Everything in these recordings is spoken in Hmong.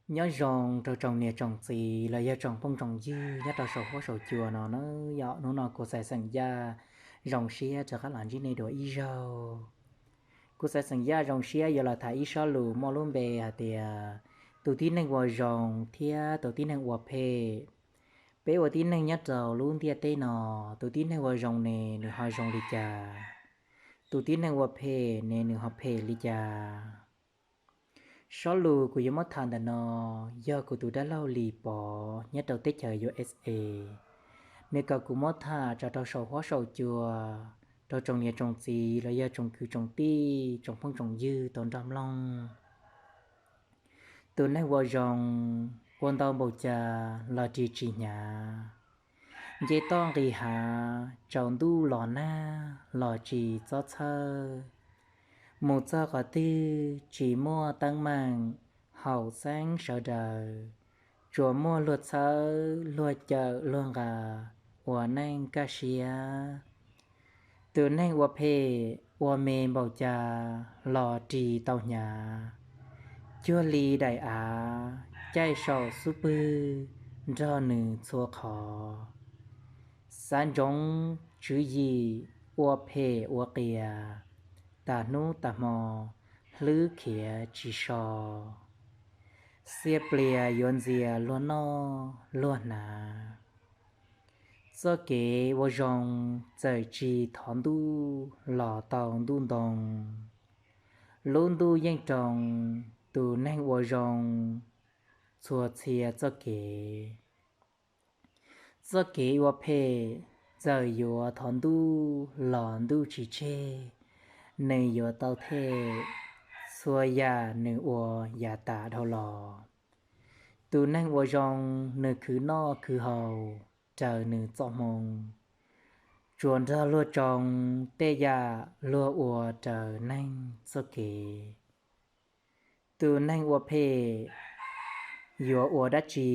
Nyob zoo rau tsoom niam tsoom txiv los yog tsoom phooj tsoom ywg nyob rau saum huab saum cua no nawb. Yog hnub no kuv Xaiv Xeem Yaj zoo siab rov qab los ntsib nej dua ib zaug. Kuv Xaiv Xeem Yaj zoo siab yuav los tham ib sob lus muaj lub npe hais tias tus tib neeg ua zoo thiab tus tib neeg ua phem. Peb ua tib neeg nyob rau lub ntiaj teb no, tus tib neeg ua zoo ne nws ho zoo li cas? Tus tib neeg ua phem ne nws ho phem li cas? Sob lus kuv yuav muab tham ntawm no yog kuv tus dab laug Lis Pov nyob rau teb chaws U S A. Nws kom kuv muab tham tso rau saum huab saum cua rau tsoom niam tsoom txiv los yog tsoom kwv tsoom tij tsoom phooj tsoom ywg tau nrog mloog. Tus neeg ua zoo ua ntau npaum cas los ris tsis hnyav. Nce toj nqis hav tsaus ntuj los nag los tsis txob txhawj. Mus txog qhov twg tsis muaj teeb meem, haum xeeb sawv daws tsuas muaj luag txhawb luag cawm luag nqa ua neej kaj siab. Tus neeg ua phem ua me npaum cas los ris tau hnyav. Cuag li daim av caij saum xub pwg nrog nws txhua qhov. Xav ntsoov tswv yim ua phem ua qias, tas hnub tas hmo hlwb khiav tsis so. Xiab plias yuav ntxias luag noj luag hnav. Txoj kev ua zoo txawm tsis thov ntuj los tau ntuj ntoo. Lub ntuj yeej roo tus neeg ua zoo txhua txhia txoj kev. Txoj kev ua phem txawm yuav thov ntuj los ntuj tsis tseg, nws yuav tau them txhua yam nws ua yav tas dhau los. Tus neeg ua zoo nws khwv noj khwv haus raws nws txoj hmoo, tsuas nrog luag tsoo tej yam luag ua raws neeg txoj kev. Tus neeg ua phem yuav ua dab tsi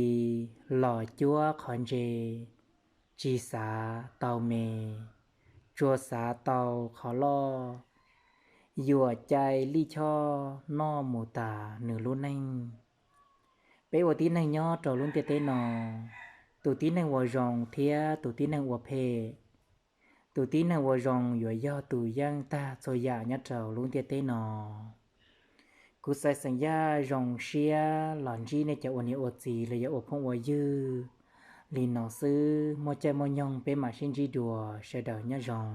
los cuab qhov ntse, tsis xav tau me, tsuas xav tau qhov loj, yuam cai lij choj noj mus tas nws lub neej. Peb ua tib neeg nyob rau lub ntiaj teb no, tus tib neeg ua zoo thiab tus tib neeg ua phem, tus tib neeg ua zoo yuav yog tus yeej tag txhua yam nyob rau lub ntiaj teb no. Kuv Xaiv Xeem Yaj zoo siab los ntsib nej cov ua niam ua txiv los yog ua phooj ua ywg li no xwb. Muaj caij muaj nyoog peb mam sib ntsib dua, sawv daws nyob zoo.